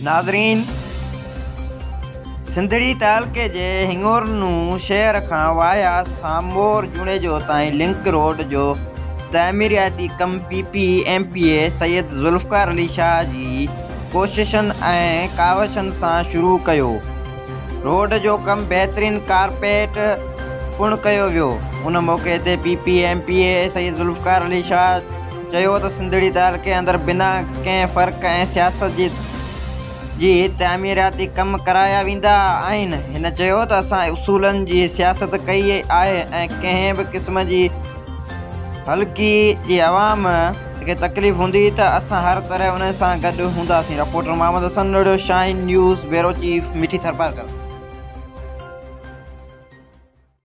ناظرين! سنڌڙي تعلقي جي هڱورنو شهر کان وايا سامور جوڻيجو تائين لنڪ روڊ جو تعميراتي ڪم P P M P A Syed Zulfiqar Ali Shah جي ڪوششن ۽ ڪاوشن سان شروع ڪيو روڊ جو ڪم بهترين ڪارپيٽ پڻ ڪيو ويو ان موقعي تي P P M P A Syed Zulfiqar Ali Shah چيو ته سنڌڙي تعلقي اندر بنا ڪنهن فرق ۽ سياست جي جي تعميراتي ڪم ڪرايا ويندا آهن هن چيو ته اسان اصولن جي سياست ڪئي آهي ۽ ڪنهن به قسم جي حلقي جي عوام کي تڪليف هوندي ته اسان هر طرح انهن سان گڏ هونداسين reporter Muhammad Hassan Nahriyo Shaheen news bureau chief Mithi Tharparkar.